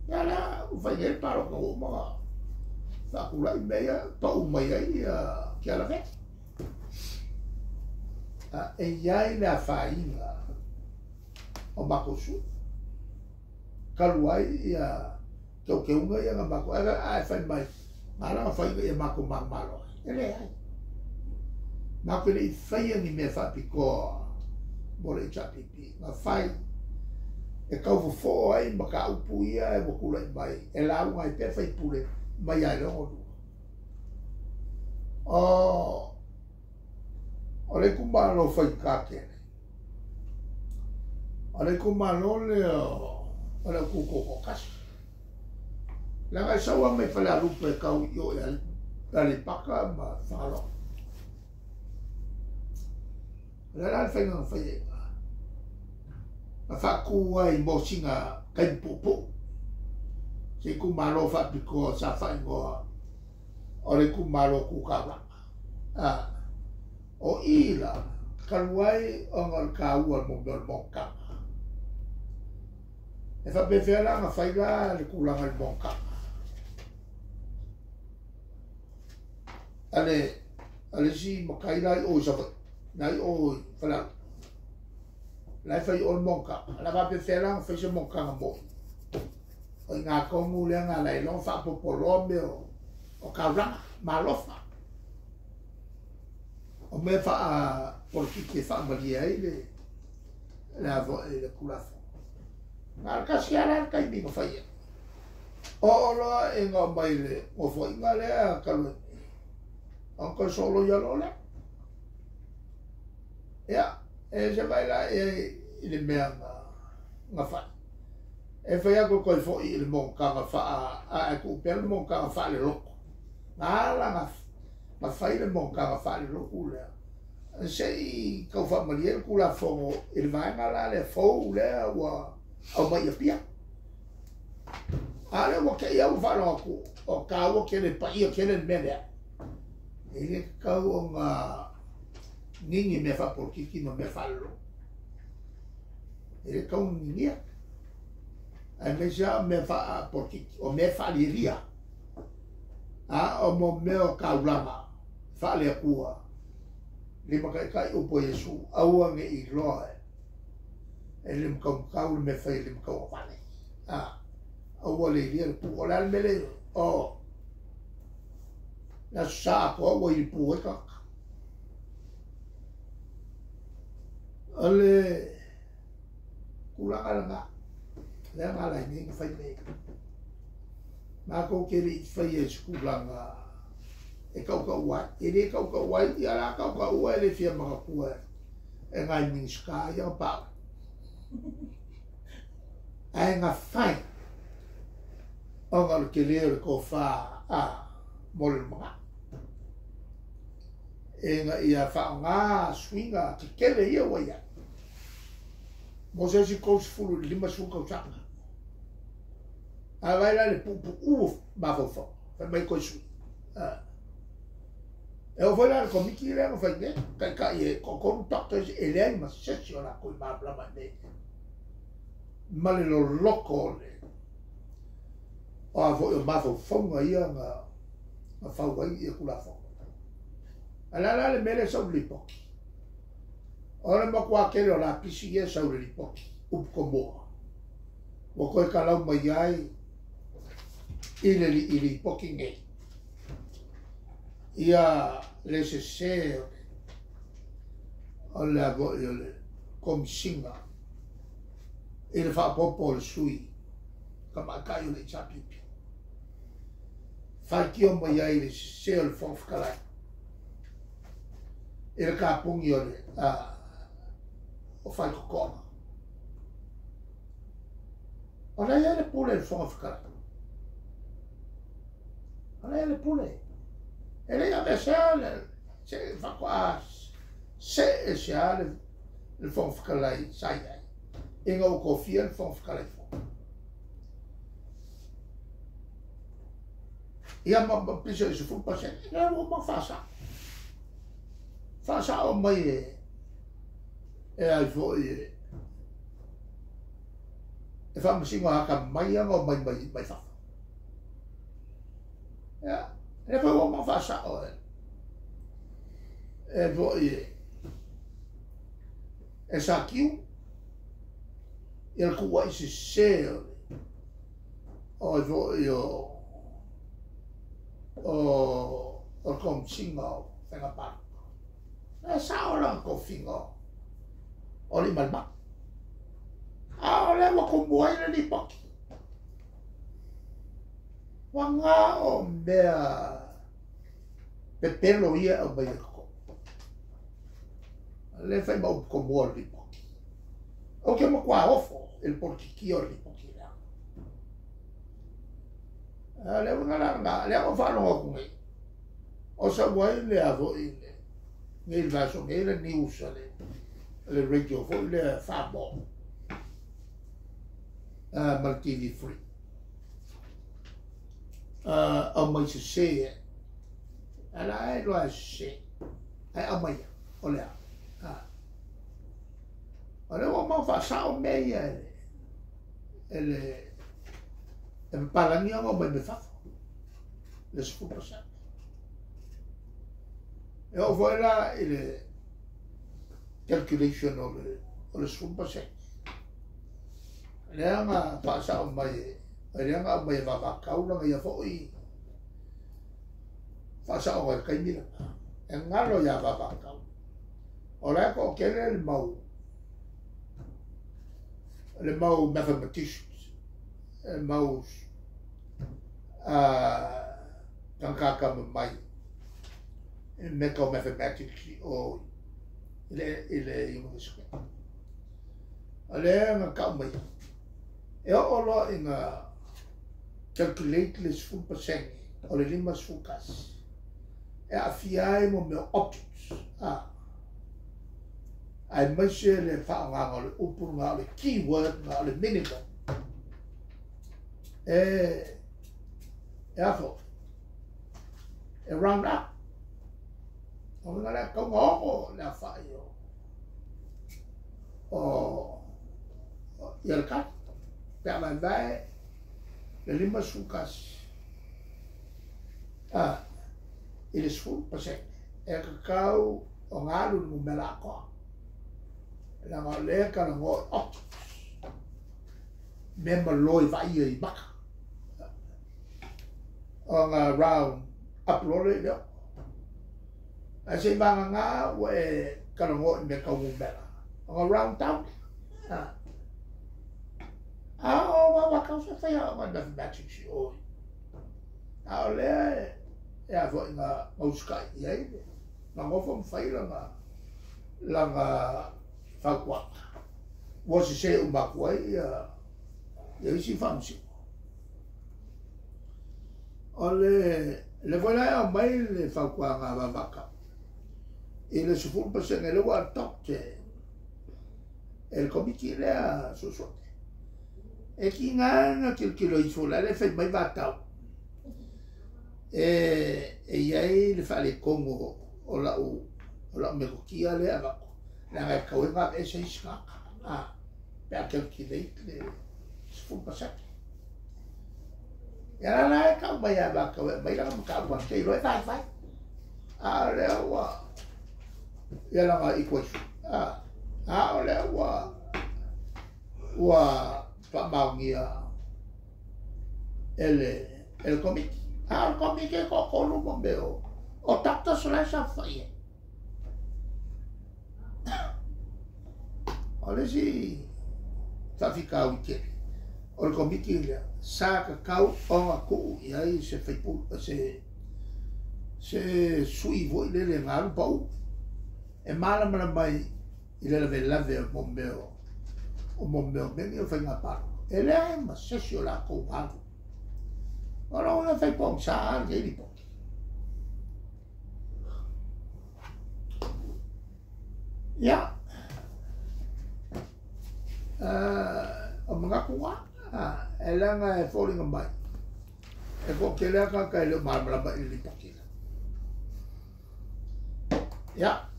Ia la ua fai nei le palota ua uma ona faatulai mea ia pau mai ai ia Kealavea. E i ai le afaina o matou sui talu ai ia teuteuga ia na matou ae fai mai na ala ona fai ina ia matou manumalo ai. E leai. Matou te le i faia ni mea faapitoa mo le HRPP. Na fai e tau fofo ai mataupu ia ua tulai mai e lauga ai pea faipule mai ia i le 62. O le itumalo faigata tele, o le itumalo lea o le au tutoatasi. Leaga e sau lava mai Falealupo e tau i o i Aleipata ma Fagaloa. O le a la le faiga na fai ai i ina? Na faatu ai mo sina taimi puupuu se itumalo faapitoa sa faaigoa o le itumalo tu taulaga. O i la, talu ai ona o le taua o le mea o le monotaga. E faapefea la ona fai la le tulaga i le monotaga? A le isi matai la i o i Savaii, la i o i Falealupo, la e fai i o le monotaga. La faapefea la ona fai se monotaga moi? O i ina tonu lea na ala ai loa ona faaopoopo loa mea o taulaga, malofa. O mea faapolokiki e faamalie ai le le Tulafono. Na o le tasi lava la le taimi na fai ai. Oo loa ina oo mai le nofoaiga lea talu ai nei, ona toe soloia loa lea. Ia, e se vaai la i ai i le mea na fai. E fai atu e toe foi i le monotaga faa, ae tuu pea le monotaga faalelotu. Na ala na fai le monotaga faalelotu lea, se i tau faamalie le Tulafono i le vaega la lea fou lea ua aumai i Apia. A lea ua te i au faalogo atu o taua tele paia tele le mea lea. E le tatau ona nini mea faapolitiki ma mea faalelotu. E le tatau ona ninia. Aemaise lava o mea faapolitiki, o mea faalielia. A o mo mea o taulaga faale-Atua, limataitai upu a Iesu, aua ne i iloa e le mataumatau le mea fai e le matauagavale. Aua le ilia le pu. O le a le mea le o le aso sa atoa ua ilipu ai tagata. O le tulaga lena, lea na ala ai nei ona fai mea ia. Matou te le i faia i se tulaga e tautau ai. E le tautau ai, ia la tautaua e le fia manatua e nai Minisita ia na paau. Ae na fai ona o le tele o le tofa mo le lumanai. Ina ia faaaoga suiga tetele ia ua i ai mo se isi 30 i le 50 tausaga. A vai la le puupuu o mafaufau, fai mai toe sui. E oo foi la le komiti lea na fai nei, taitai e toatolu doctors e leai ma se isi o latou i malamalama i mea ia. Ma le loloto o le o a foi o mafaufauga ia na fau ai ia Tulafono. Ae o le a la le mea lea e sau i le lipoti? O le matua tele o lapisi ia e sau i le lipoti, upu tomoa. Ua toe talau mai ai i le lipoti nei ia le sese o le avoi o le Komisiga i le faaopoopo o le sui tamaitai o le HRPP. Faitio mai ai le sese o le Fofoga Fetalai i le tapuni o le o faitotoa. O la e i ai le pule i le Fofoga Fetalai. O la e i ai le pule. E le i aveesea le se faatoa see ese lava le Fofoga Fetalai sa i ai ina ua tofia le Fofoga Fetalai fou. Ia ma pisa i 10%, lea ua uma ona faasao. Faasao mai e ai foi e faamasino akamai aga o mai mai mai fafo. Ia, lea foi ua uma ona faasao e foi e Sakiu ia le tuuai sese o foi o le Komesina o Faiga Palota. E sao lana tofiga o Aliimalemanu. A o lea ua tumu ai le lipoti. Ua na o mea pepelo ia e aumai e totonu. O lea e fai ma upu tomua o le lipoti. Ou te matua ofo i le politikia o le lipoti lea. A o le uiga la lena, lea ua ou faalogo atu nei, o sau ai le a foi nei le vaiaso nei le news a le radio foi lea Samoa ma le TV3. Aumai sese e. Ala e loa e sese. Ae aumai o lea. O lea ua mau faasao mea ia e le e papalagi aga o mai mai fafo. Le 10%. E oo foi la i le calculation o le 10%. Lea na faasao mai, lea na aumai e Vavakau lana ia foi faasaoga i le taimi lena. E galo ia Vavakau. O la e toatele le mau mathematicians, le mau tagata mai i mea tau mathematics o i le university. O lea na tau mai, e oo loa ina calculate le 10% o le 51. E aafia ai mo mea optics. Aemaise le faaaogaga o le upu lena, o le keyword lena, o le minimum. E afo, e round up. O uiga lea tauga ono le aofai o ia le kali. Pe a vaevae le 51 i le 10%. E kakau o ngalu le numera atoa. Leaga o lea talanoa i optics. Mea malo i vaaia i maka. O nga round up loa lea i le oo. Ae se i vagana ua e talanoa i mea tau numera. O nga round down. A o Vavakau se fai aoga i mathematics i o. A o lea e a foi na usikai i ai na nofo ma fai lana fautuaga. Ua sese uma atu ai ia isi faamasino. O le foi la e aumai le fautuaga a Vavakau i le 10% lea ua adopt e le komiti lea suesue. E kiga na tilotilo ifo la le fai mai vatau. E iai le faaletonu o lau metotia lea avatu. Leaga e tau ai na aveese isi tagata. Pe a calculate le 10%. Ia la la e tau mai a Vavakau e aumai lana mataupu ate iloa e vaivai. A o lea ua ia lana equation. A o lea ua faamaonia e le komiti. A o le komiti e toatolu mo mea o doctors la e saofai ai. O le isi faafitauli tele o le komiti lea sa tatau ona tuu i ai se se sui foi lele na alu pau e malamalama i le lavelave o mo mea mea o faiga palota. E leai ma se isi o latou alu. O lou ia fai pogisa lenei lipoti. Ia, o manatu lena, e leaga e foliga mai. E toatele lava tagata e le o malamalama i le lipoti lea. Ia.